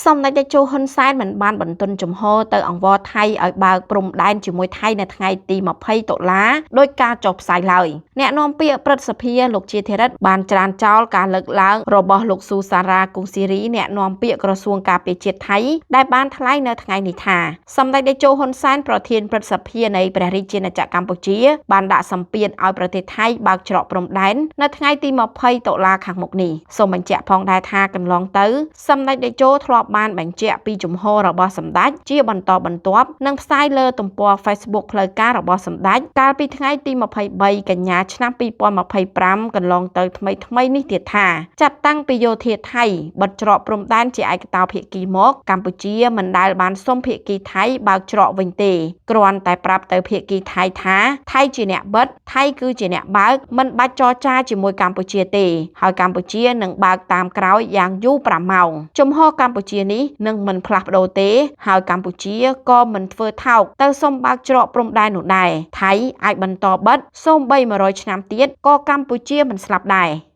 សម្ដេចតេជោហ៊ុនសែនមិនបានបន្ទន់ជំហរទៅអង្វរថៃឲ្យបើកព្រំដែនជាមួយថៃនៅថ្ងៃទី20តុលាដោយការចុះផ្សាយឡើយ។អ្នកនាំពាក្យព្រឹទ្ធសភាលោកជាធិរិទ្ធបានច្រានចោលការលើកឡើងរបស់លោកស៊ូសារ៉ាគង្ស៊ីរីអ្នកនាំពាក្យក្រសួងការពារជាតិថៃដែលបានថ្លែងនៅថ្ងៃនេះថាសម្ដេចតេជោហ៊ុនសែនប្រធានព្រឹទ្ធសភានៃព្រះរាជាណាចក្រកម្ពុជាបានដាក់សម្ពាធឲ្យប្រទេសថៃបើកច្រកព្រំដែននៅថ្ងៃទី20តុលាខាងមុខនេះសូមបញ្ជាក់ផងដែរថាកន្លងទៅសម្ដេចតេជោធ្លាប់បានបញ្ជាក់ពីជំហររបស់សម្ដេចជាបន្តបន្ទាប់និងផ្សាយលើទំព័រ Facebook ផ្លូវការរបស់សម្ដេចកាលពីថ្ងៃទី23កញ្ញាឆ្នាំ2025កន្លងទៅថ្មីៗនេះទៀតថាចាប់តាំងពីយោធាថៃបិទច្រកព្រំដែនជាឯកតោភាគីមកកម្ពុជាមិនដែលបានសុំភាគីថៃបើកច្រកវិញទេគ្រាន់តែប្រាប់ទៅភាគីថៃថាថៃជាអ្នកបិទថៃគឺជាអ្នកបើកមិនបាច់ចរចាជាមួយកម្ពុជាទេហើយកម្ពុជានឹងបើកតាមក្រោយយ៉ាងយូរ5ម៉ោងជំហរកម្ពុជានេះនឹងមិនផ្លាស់ប្ដូរទេហើយកម្ពុជាក៏មិនធ្វើថោកទៅសុំបើកច្រកព្រំដែននោះដែរថៃអាចបន្តបិទសូម្បី100ឆ្នាំទៀតក៏កម្ពុជាមិនស្លាប់ដែរ។